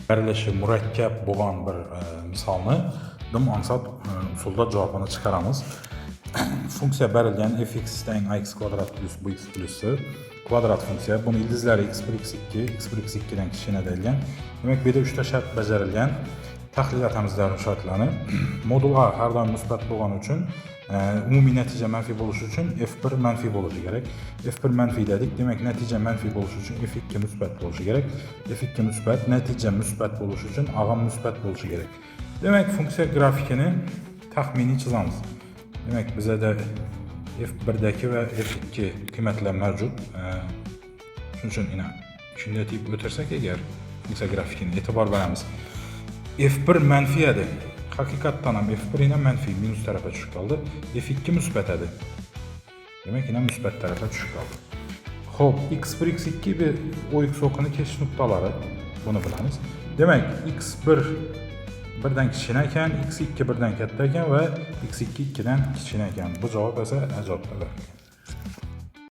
Berilishi murakkab bo'lgan bir misolni dim ongsat usulda javobini chiqaramiz. Funksiya berilgan: fx teng ax kvadrat plus bx plus c, kvadrat funksiya. Buni ildizlari x1, x2, x1, x2 dan kichkina deyilgan. Demak, bu yerda uchta shart bajarilgan. Tahlil etamiz darun shartlarni. Modul a har doim musbat bo'lgani uchun, umumiy natija manfiy bo'lishi uchun f1 manfiy bo'lishi kerak. F1 manfiy dedik, demak, natija manfiy bo'lishi uchun f2 musbat bo'lishi kerak. F2 musbat, natija musbat bo'lishi uchun a ham musbat bo'lishi kerak. Demak, funksiya grafikini taxminiy chizamiz. Demak, bizada f1dagi va f2 qiymatlar mavjud. Shuning uchun ina shunday deb o'tirsak agar funksiya grafikini, e'tibor beramiz, f1 manfiy edi. Haqiqatdan ham f1 ina manfiy, minus tarafa tushib qoldi. F2 musbat edi, demak, ina musbat tarafa tushib qoldi. Xo'p, x1, x2 bir ox o'qini kesish nuqtalari, buni bilamiz. Demak, x1 birdan kichkina ekan, x2 birdan katta ekan va x2 ikkidan kichkina ekan. Bu javob esa A javobda berilgan.